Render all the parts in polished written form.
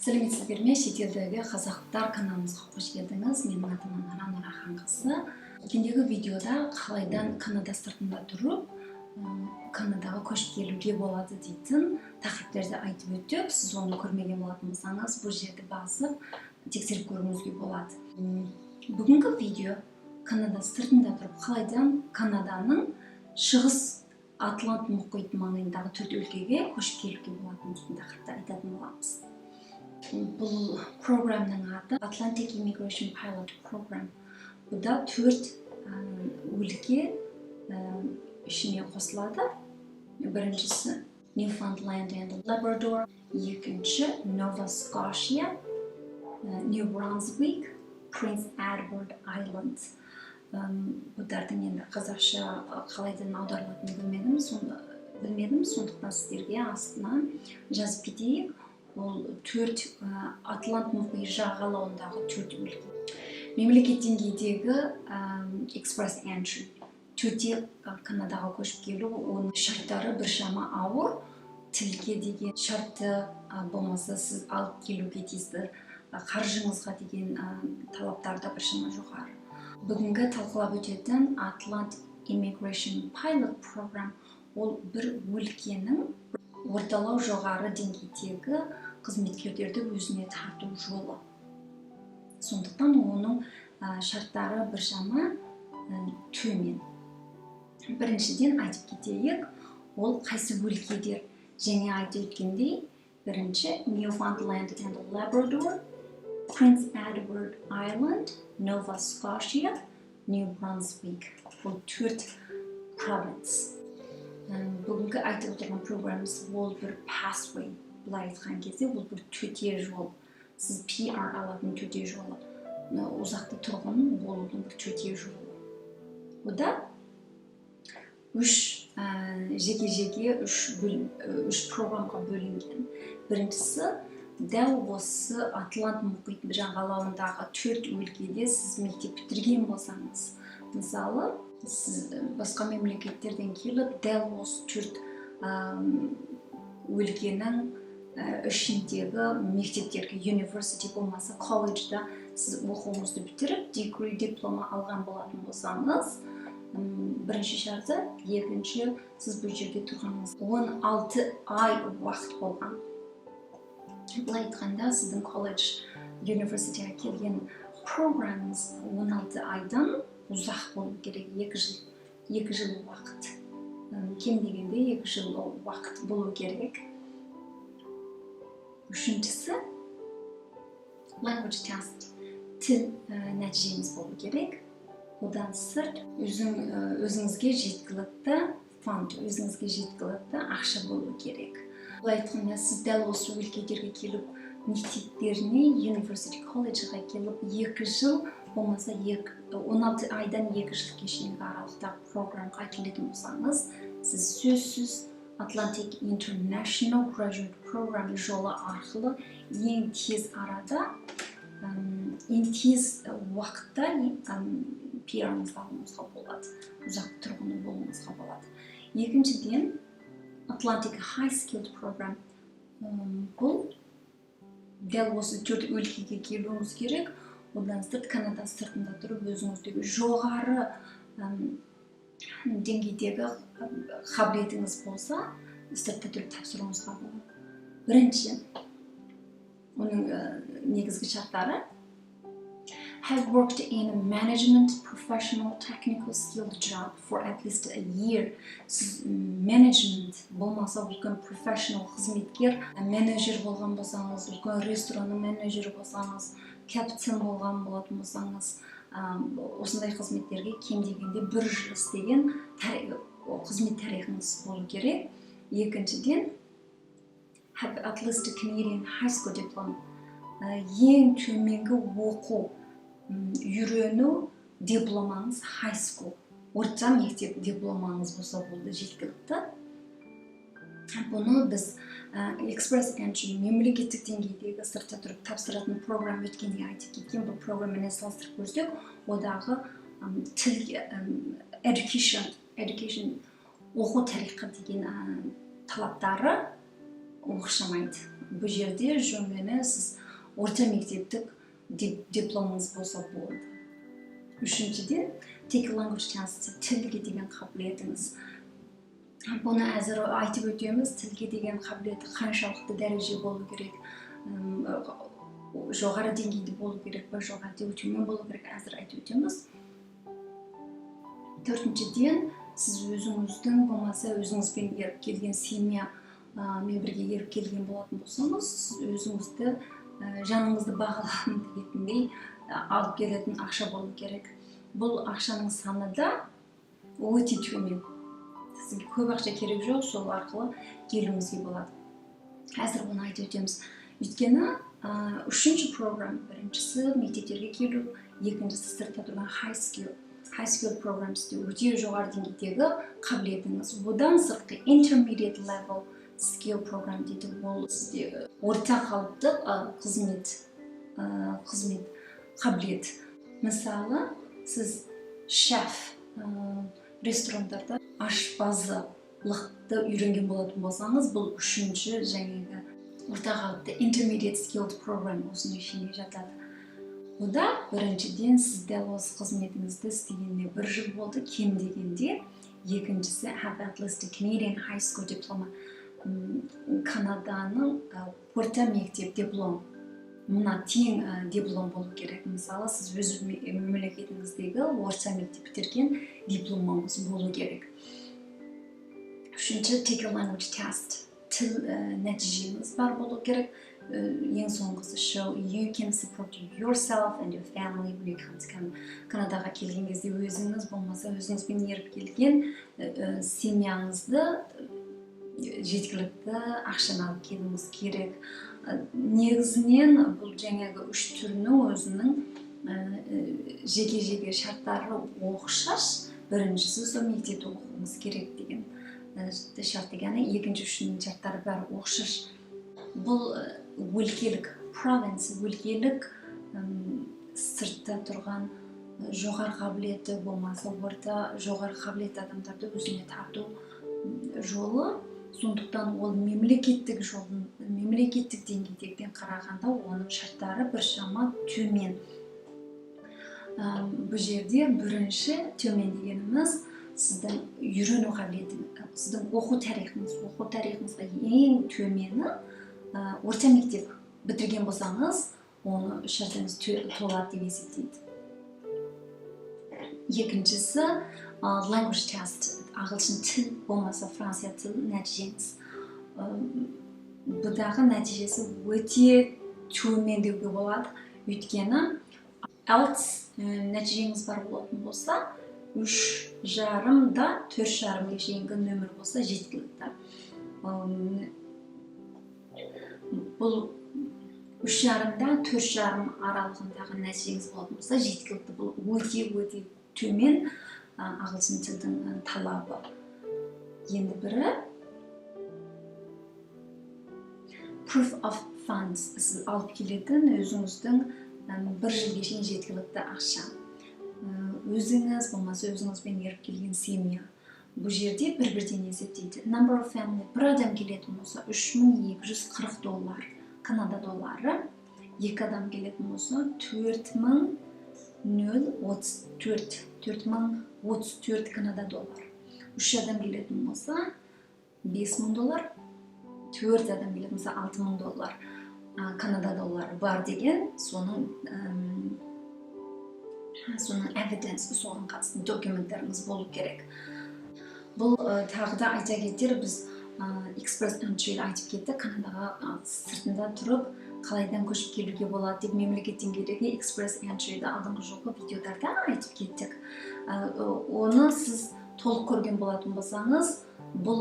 Сәлеметсіздер ме, шетелдегі қазақтар каналымызға қош келдіңіз! Менің атым Анара Нұраханқызы. Өткендегі видеода қалайдан Канада сыртында тұрып, Канадаға көшіп келуге болады дейтін тақырыптарды айтып өттік. Сіз оны көрмеген болатын болсаңыз, бұл жерді басып, тексеріп көруіңізге болады. Бүгінгі видео Канада сыртында тұрып, қалайдан Канаданың шығыс Атлант мұхит маңайындағы төрт өлкеге көшіп келуге болатын дейтін тақырыпты айтатын боламыз. Бұл программның аты Atlantic Immigration Pilot Program. Бұда төрт өлке ішіне қосылады. Біріншісі Newfoundland and Labrador, екінші Nova Scotia, New Brunswick, Prince Edward Island. Бұдардың енді қазақша қалайдан аударылатынын білмедім, соны білмедім, сондықтан сіздерге астына жазып кетейік. Ол төрт Атлант мұхиты жағалауындағы төрт өлке. Мемлекет деңгейдегі Express Entry төте Канадаға көшіп келу, оның шарттары біршама ауыр. Тілге деген шартты, болмаса сіз алып келуге тиісті қаржыңызға деген талаптар да біршама жоғары. Бүгінгі талқылап өтетін Atlant Immigration Pilot Program ол бір өлкенің орталау жоғары деңгейдегі қызметкерлерді өзіне тарту жолы. Сондықтан оның шарттары біршама төмен. Біріншіден айтып кетейік, ол қайсы өлкелер? Және айтып өткендей, бірінші Newfoundland and Labrador, Prince Edward Island, Nova Scotia, New Brunswick. Бұл төрт province. Бүгінгі айтып отырған программамыз ол бір pathway, былай айтқан кезде, ол бір төте жол, сіз PR алатын төте жолы, мына ұзақты тұрғын болудың бір төте жолы. Ода үш жеке жеке үш программға бөлінген. Біріншісі дәл осы Атлант мұхитының жағалауындағы төрт өлкеде сіз мектеп бітірген болсаңыз, мысалы, сіз басқа мемлекеттерден келіп, дәл осы төрт өлкенің ішіндегі мектептерге, university болмаса колледжда сіз оқуыңызды бітіріп, degree, диплома алған болатын болсаңыз, бірінші шарты. Екінші, сіз бұл жерде тұрғаныңыз 16 ай уақыт болған. Былай айтқанда, сіздің колледж, university ға келген программыңыз 16 айдан ұзақ болу керек, 2 жыл, 2 жыл уақыт. Кем дегенде 2 жыл уақыт болу керек. Үшіншісі language test, тіл нәтижеңіз болу керек. Одан сырт өзіңізге жеткілікті fund, өзіңізге жеткілікті ақша болу керек. Былай айтқанда, сіз дәл осы өлкелерге келіп, мектептеріне, university, колледжға келіп, 2 жыл болмаса 16 айдан 2 жылға шейінгі аралықта программға келетін болсаңыз, сіз сөзсіз Atlantic International Graduate Program жолы арқылы ең тез арада, ең тез уақытта PR-ыңызды алуыңызға болады, ұзақ тұрғыны болуыңызға болады. Екіншіден, Atlantic High Skilled Program. Бұл дәл осы төрт өлкеге келуіңіз керек. Одан сырт Канада сыртында тұрып, өзіңіздегі жоғары деңгейдегі қабілетіңіз болса, сыртта тұрып тапсыруыңызға болады. Бірінші, оның негізгі шарттары: have worked in a management, professional, technical skilled job for at least a year. Сіз менеджмент болмаса үлкен professional қызметкер, менеджер болған болсаңыз, үлкен ресторанның менеджері болсаңыз, капитан болған болатын болсаңыз, осындай қызметтерге кем дегенде бір жыл істеген қызмет тарихыңыз болу керек. Екіншіден, have at least a Canadian high school diploma. Ең төменгі оқу, үйрену дипломаңыз high school, орта мектеп дипломаңыз болса болды, жеткілікті. Бұны біз Express Entry, мемлекеттік деңгейдегі сыртта тұрып тапсыратын программа, өткенде айтып кеткен бұл программамен салыстырып көрсек, одағы тіл, education, оқу тарихы деген талаптары оқшамайды. Бұл жерде жөңгені сіз орта мектептік дипломыңыз болса болды. Үшіншіден, take language test, тілге деген қабілетіңіз. Бұны әзір айтып өтеміз, тілге деген қабілеті қаншалықты дәреже болу керек, жоғары деңгейде болу керек па, жоғары әлде төмен болу керек, әзір айтып өтеміз. Төртіншіден, сіз өзіңіздің болмаса өзіңізбен еріп келген семья мен бірге еріп келген болатын болсаңыз, сіз өзіңізді, жаныңызды бағаламын дегендей алып келетін ақша болу керек. Бұл ақшаның саны да өте төмен, сізге көп ақша керек жоқ, сол арқылы келуіңізге болады. Әзір оны айтып өтеміз. Өйткені үшінші программа: біріншісі мектептерге келу, екіншісі сыртта тұрған high skill program істеу, өте жоғары деңгейдегі қабілетіңіз. Одан сыртқы intermediate level skill program дейді, ол сізде орта қалыпты қызмет қабілет. Мысалы, сіз шеф, ресторандарда ашпазылықты үйренген болатын болсаңыз, бұл үшінші жаңағы орта қалыпты intermediate skilled program осының ішіне жатады. Онда біріншіден, сіз дәл осы қызметіңізді істегеніне бір жыл болды кем дегенде. Екіншісі, have at least a Canadian high school diploma, Канаданың орта мектеп диплом, мына тең диплом болу керек. Мысалы, сіз өз мемлекетіңіздегі орта мектеп бітірген дипломыңыз болу керек. Үшінші, take a language test, тіл нәтижеңіз бар болу керек. Ең соңғысы, show you can support yourself and your family when you come to Канадаға келген кезде өзіңіз болмаса өзіңізбен еріп келген семьяңызды жеткілікті ақшаны алып келуіңіз керек. Негізінен бұл жаңағы үш түрінің өзінің жеке-жеке шарттары ұқсас. Біріншісі сол мектепте оқуыңыз керек деген шарт дегені, екінші, үшінші шарттары бәрі ұқсас. Бұл өлкелік province, өлкелік сыртта тұрған жоғары қабілеті болмаса орта жоғары қабілетті адамдарды өзіне тарту жолы. Сондықтан ол мемлекеттік жолдың, мемлекеттік деңгейдегіден қарағанда оның шарттары біршама төмен. Бұл жерде бірінші төмен дегеніміз сіздің үйрену қабілетіңіз, сіздің оқу тарихыңыз. Оқу тарихыңызға ең төмені орта мектеп бітірген болсаңыз, оны шартыңыз толады деп есептейді. Екіншісі, language test, ағылшын тіл болмаса франция тіл нәтижеңіз. Бұдағы нәтижесі өте төмен деуге болады, өйткені IELTS нәтижеңіз бар болатын болса, 3,5 да 4,5-ге шейінгі нөмір болса жеткілікті. Бұл 3,5-да 4,5 аралығындағы нәтижеңіз болатын болса, жеткілікті. Бұл өте өте төмен ағылшын тілдің талабы. Енді бірі, proof of funds, сіз алып келетін өзіңіздің бір жылға шейін жеткілікті ақша, өзіңіз болмаса өзіңізбен еріп келген семья. Бұл жерде бір бірден есептейді. Number of family, бір адам келетін болса, 3240 доллар Канада доллары, екі адам келетін болса, 4034, 4034 Канада доллар, үш адам келетін болса, 5000 доллар, төрт адам келетін болса, 6000 доллар Канада доллары бар деген соның evidence, соған қатысты документтеріңіз болу керек. Бұл тағы да айта кетер, біз Express Entry айтып кеттік, Канадаға сыртында тұрып қалайдан көшіп келуге болады деп. Мемлекет деңгейдегі Express Entryді алдыңғы жолғы видеодарда айтып кеттік. Оны сіз толық көрген болатын болсаңыз, бұл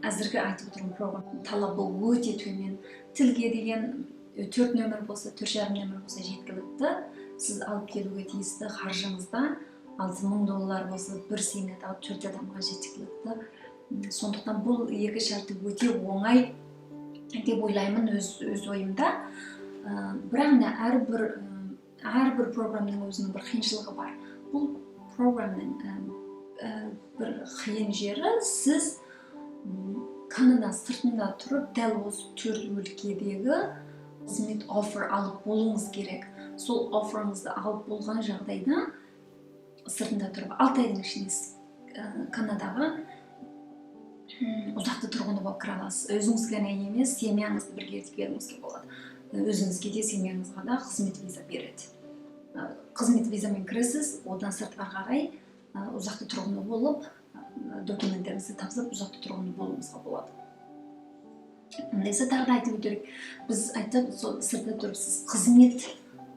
әзіргі айтып отырған программа талабы өте төмен. Тілге деген 4 нөмір болса, 4,5 нөмір болса жеткілікті. Сіз алып келуге тиісті қаржыңызда 6000 доллар болса, бір семьядағы төрт адамға жеткілікті. Сондықтан бұл екі шарты өте оңай деп ойлаймын өз ойымда. Бірақ мына әрбір программның өзінің бір қиыншылығы бар. Бұл программның бір қиын жері, сіз Канадаға Канада сыртында тұрып, дәл осы 4 өлкедегі қызмет оффер алып болуыңыз керек. Сол офферіңізді алып болған жағдайда сыртында тұрып 6 айдың ішінде Канадаға ұзақты тұрғыны болып кіре аласыз. Өзіңіз ғана емес, семьяңызды бірге ертіп келуіңізге болады. Өзіңізге де, семьяңызға да қызмет виза береді. Қызмет визамен кіресіз, одан сырт ары қарай ұзақты тұрғыны болып, документтеріңізді тапсырып, ұзақты тұрғыны болуыңызға болады. Ендесе тағы да айтып өту керек. Біз айттық, сол сыртта тұрып сіз қызмет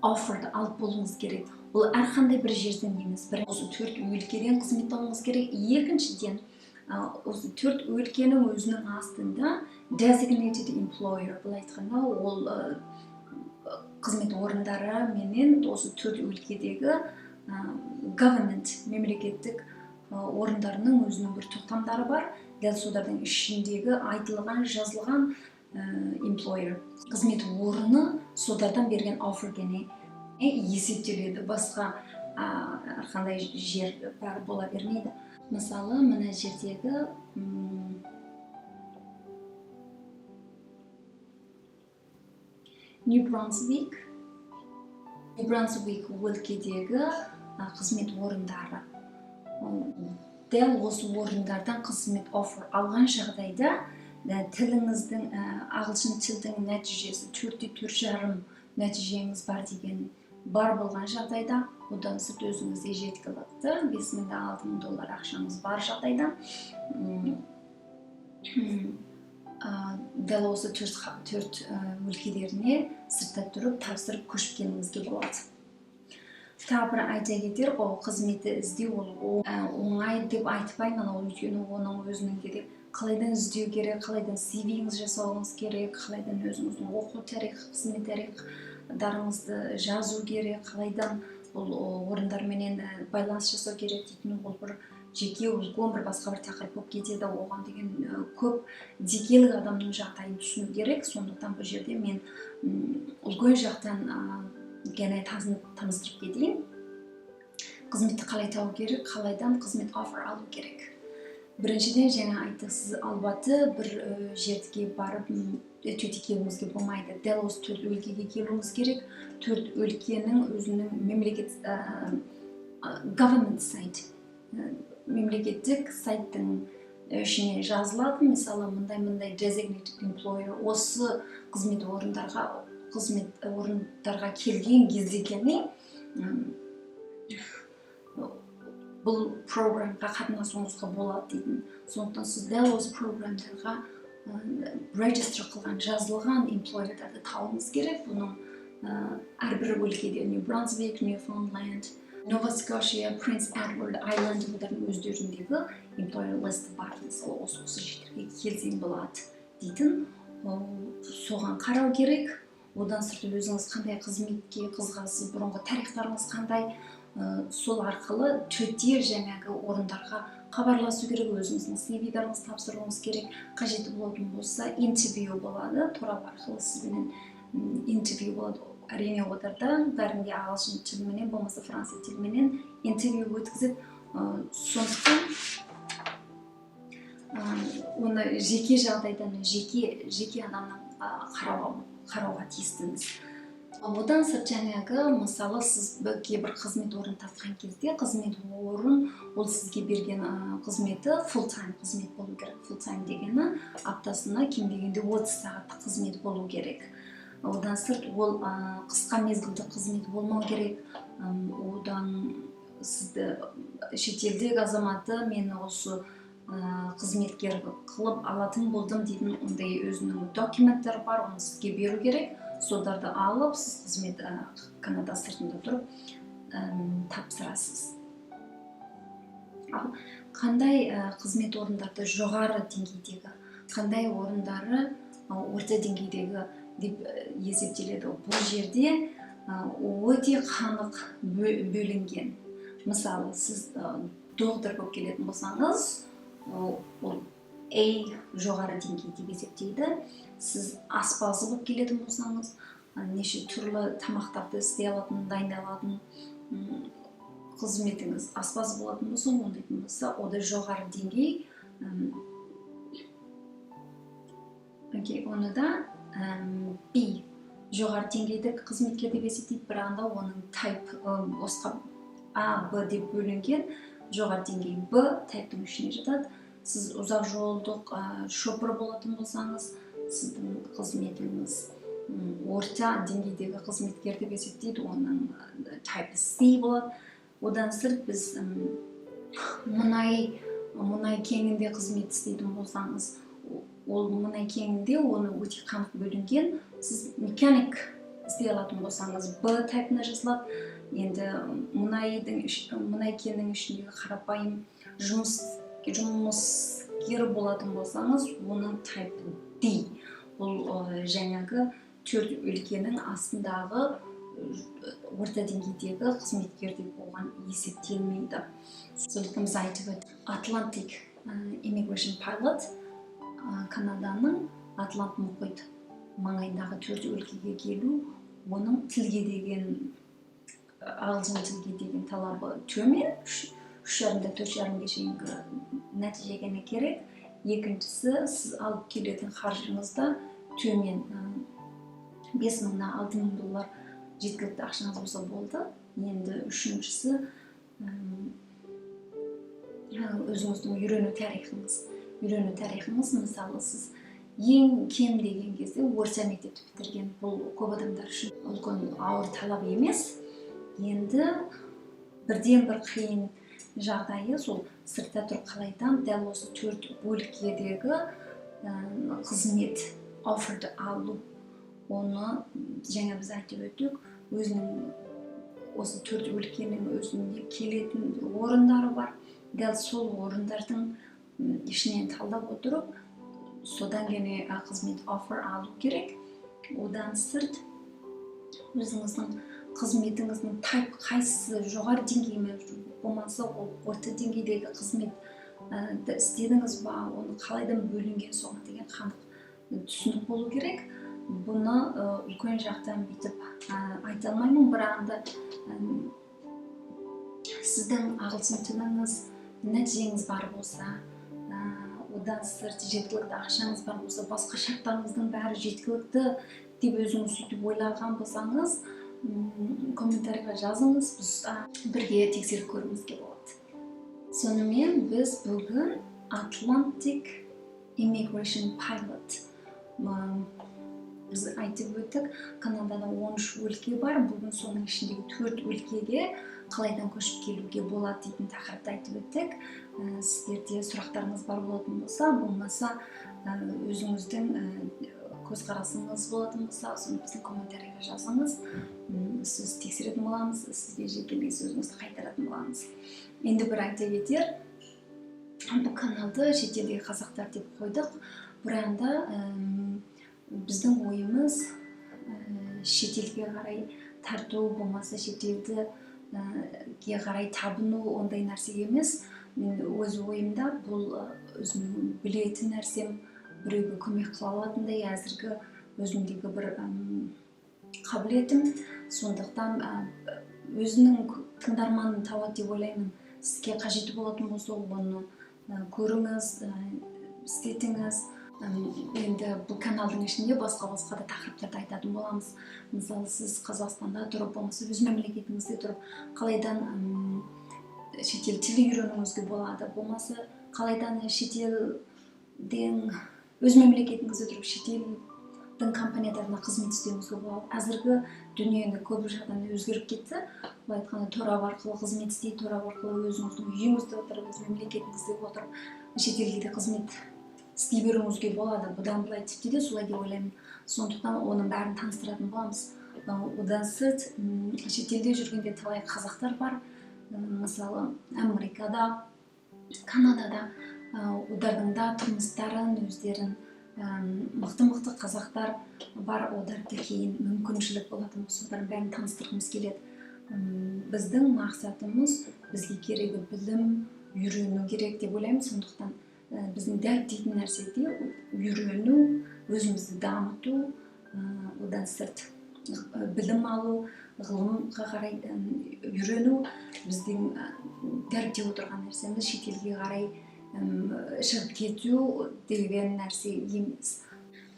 офферді алып болуыңыз керек. Ол әрқандай бір жерден емес, бір осы 4 өлкеден қызмет алуыңыз керек. Екіншіден, осы 4 өлкенің өзінің астында designated employer, былай айтқанда, ол қызмет орындары менен осы 4 өлкедегі government, мемлекеттік орындарының өзінің бір тоқтамдары бар. Дәл солардың ішіндегі айтылған, жазылған employer, қызмет орны солардан берген offer гене есептеледі. Басқа әрқандай жер бар бола бермейді. Мысалы, мына жердегі Нью Брансвик өлкедегі қызмет орындары. Дәл осы орындардан қызмет оффер алған жағдайда тіліңіздің, ағылшын тілдің нәтижесі 4,5 нәтижеңіз бар деген бар болған жағдайда, одан сырт өзіңізде жеткілікті 5000-6000 доллар ақшаңыз бар жағдайда, дәл осы төрт өлкелеріне сыртта тұрып тапсырып көшіп келуіңізге болады. Тағы бір айта кетер, ол қызметті іздеу ол оңай деп айтпаймын, ол өйткені оның өзінің де қалайдан іздеу керек, қалайдан CV-іңіз жасауыңыз керек, қалайдан өзіңіздің оқу тарих, қызмет тарихдарыңызды жазу керек, қалайдан ол орындарменен байланыс жасау керек дейтін ол бір жеке үлкен бір басқа бір тақырып болып кетеді. Оған деген көп декелік адамның жағдайын түсіну керек. Сондықтан бұл жерде мен үлкен жақтан гәне таныстырып кетейін. Қызметті қалай табу керек, қалайдан қызмет оффер алу керек. Біріншіден, жаңа айттық, сіз албаты бір жерге барып төте келуіңізге болмайды. Дәл осы 4 өлкеге келуіңіз керек. 4 өлкенің өзінің мемлекет, government сайт, мемлекеттік сайттың ішіне жазылады. Мысалы, мындай designated employer осы қызмет орындарға келген кезде бұл программға қатынасуыңызға болады дейтін. Сондықтан сіз дәл осы программдарға register қылған, жазылған employerдарды табуыңыз керек. Бұның әрбір өлкеде Нью Брансвик, Ньюфаундленд, Нова Скошия, Принц Эдвард Айленд, олардың өздеріндегі employer list бар. Мысалы, осы жерге келсең болады дейтін, соған қарау керек. Одан сырт өзіңіз қандай қызметке қызығасыз, бұрынғы тарихтарыңыз қандай, сол арқылы төте жаңағы орындарға хабарласу керек, өзіңіздің CV-дарыңызды тапсыруыңыз керек. Қажетті болатын болса, интервью болады, торап арқылы сізбенен интервью болады. Әрине, оларда бәрінде ағылшын тіліменен, болмаса француз тіліменен интервью өткізіп, сондықтан оны жеке жағдайдан жеке адамнан қарауға тиістіңіз. Одан сырт жаңағы, мысалы, сіз кейбір қызмет орнын тапқан кезде, қызмет орын ол сізге берген қызметі full time қызмет болу керек. Full time дегені аптасына кем дегенде 30 сағаттық қызмет болу керек. Одан сырт ол қысқа мезгілді қызмет болмау керек. Одан сізді шетелдік азаматы мен осы қызметкер қылып алатын болдым дейтін ондай өзінің документтері бар, оны сізге беру керек. Соларды алып, сіз қызмет Канада сыртында тұрып тапсырасыз. Ал қандай қызмет орындарды жоғары деңгейдегі, қандай орындары орта деңгейдегі деп есептеледі? Бұл жерде өте қанық бөлінген. Мысалы, сіз доктор болып келетін болсаңыз, ол A жоғары деңгей деп есептейді. Сіз аспазы болып келетін болсаңыз, неше түрлі тамақтарды істей алатын, дайындай алатын қызметіңіз аспаз болатын болса, ондайтын болса, о да жоғары деңгей. Окей, оны да B жоғары деңгейдегі қызметкер деп есептейді, бірақ та оның type осыға А, Б деп бөлінген, жоғары деңгей Б type тың ішіне жатады. Сіз ұзақ жолдық шопыр болатын болсаңыз, сіздің қызметіңіз орта деңгейдегі қызметкер деп есептейді, оның type C болады. Одан сырт біз мұнай кеңінде қызмет істейтін болсаңыз, ол мұнай кеңінде оны өте қанық бөлінген. Сіз механик істей алатын болсаңыз, Б type ына жазылады. Енді мұнай кенінің ішіндегі қарапайым жұмыскер болатын болсаңыз, оның type D. Бұл жаңағы төрт өлкенің астындағы орта деңгейдегі қызметкер деп оған есептелмейді. Сондықтан біз айтып өттік, Atlantic Immigration Pilot, Канаданың Атлант мұхит маңайындағы төрт өлкеге келу, оның тілге деген, ағылшын тілге деген талабы төмен, 3,5-да 4,5-ге шейінгі нәтиже ғана керек. Екіншісі, сіз алып келетін қаржыңыз да төмен, 5000-нан 6000 доллар жеткілікті ақшаңыз болса болды. Енді үшіншісі, өзіңіздің үйрену тарихыңыз. Үйрену тарихыңыз, мысалы, сіз ең кем деген кезде орта мектепті бітірген, бұл көп адамдар үшін үлкен ауыр талап емес. Енді бірден бір қиын жағдайы сол сыртта тұрып қалайдан дәл осы төрт бөліккедегі қызмет offer ді алу. Оны жаңа біз айтып өттік, өзінің осы төрт өлкенің өзінде келетін бір орындары бар. Дәл сол орындардың ішінен талдап отырып, содан кейін қызмет offer алу керек. Одан сырт өзіңіздің қызметіңіздің type қайсысы, жоғары деңгей ме, болмаса ол орта деңгейдегі қызмет істедіңіз ба, оны қалайдан бөлінген, соған деген қанық түсінік болу керек. Бұны үлкен жақтан бүйтіп айта алмаймын, бірақ та сіздің ағылшын тіліңіз нәтижеңіз бар болса, одан сырт жеткілікті ақшаңыз бар болса, басқа шарттарыңыздың бәрі жеткілікті деп өзіңіз сөйтіп ойлаған болсаңыз, комментарийға жазыңыз, біз бірге тексеріп көруімізге болады. Сонымен, біз бүгін Atlantic Immigration Pilot біз айтып өттік. Канадада 13 өлке бар, бүгін соның ішіндегі төрт өлкеге қалайдан көшіп келуге болады дейтін тақырыпты айтып өттік. Сіздерде сұрақтарыңыз бар болатын болса, болмаса өзіңіздің көзқарасыңыз болатын болса, соны біздің комментарийға жазыңыз. Сіз тексеретін боламыз, сізге жекелей сөзіңізді қайтаратын боламыз. Енді бір айта кетер, бұл каналды «Шетелдегі қазақтар» деп қойдық, бірақ та біздің ойымыз шетелге қарай тарту, болмаса шетелді ге қарай табыну, ондай нәрсе емес. Мен өз ойымда бұл өзімнің білетін нәрсем, біреуге көмек қыла алатындай әзіргі өзімдегі бір қабілетім. Сондықтан өзінің тыңдарманын табады деп ойлаймын. Сізге қажеті болатын болса, оны көріңіз, істетіңіз. Енді бұл каналдың ішінде басқа басқа да тақырыптарды айтатын боламыз. Мысалы, сіз Қазақстанда тұрып, болмаса өз мемлекетіңізде тұрып, қалайдан шетел тілі үйренуіңізге болады, болмаса қалайдан шетелден, өз мемлекетіңізде тұрып, шетелдің компанияларына қызмет істеуіңізге болады. Әзіргі дүние көп жағдан өзгеріп кетті. Былай айтқанда, торап арқылы қызмет істейді, торап арқылы өзіңіздің үйіңізде отырып, өз мемлекетіңізде отырып, шетелге де қызмет істей беруіңізге болады. Бұдан былай тіпті де солай деп ойлаймын. Сондықтан оның бәрін таныстыратын боламыз. Одан сырт шетелде жүргенде талай қазақтар бар, мысалы, Америкада, Канадада, олардың да тұрмыстарын өздерін, мықты мықты қазақтар бар. Оларды кейін мүмкіншілік болатын болса, олардың бәрін таныстырғымыз келеді. Біздің мақсатымыз, бізге керегі білім, үйрену керек деп ойлаймын. Сондықтан біздің дәріптейтін нәрсе де үйрену, өзімізді дамыту, одан сырт білім алу, ғылымға қарай үйрену. Біздің дәріптеп отырған нәрсеміз шетелге қарай шығып кету деген нәрсе емес.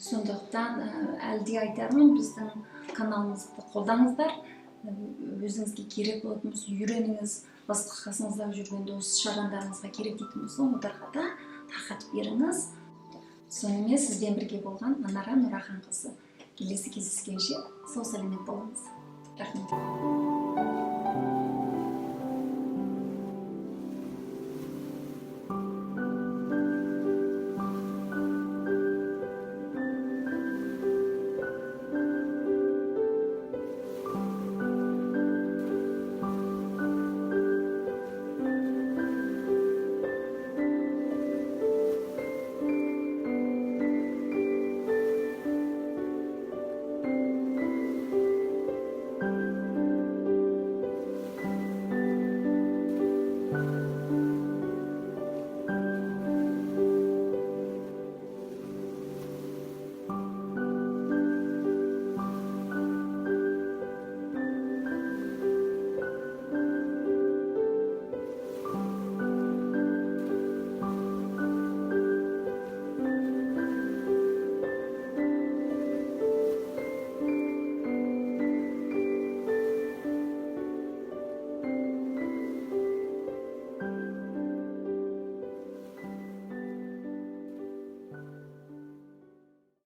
Сондықтан әлі де айтармын, біздің каналымызды қолдаңыздар. Өзіңізге керек болатын болса, үйреніңіз. Басқа қасыңызда жүрген дос жарандарыңызға керек дейтін болса, оларға да тарқатып беріңіз. Сонымен, сізбен бірге болған Анара Нұраханқызы. Келесі кездескенше сау сәлемет болыңыз, рахмет.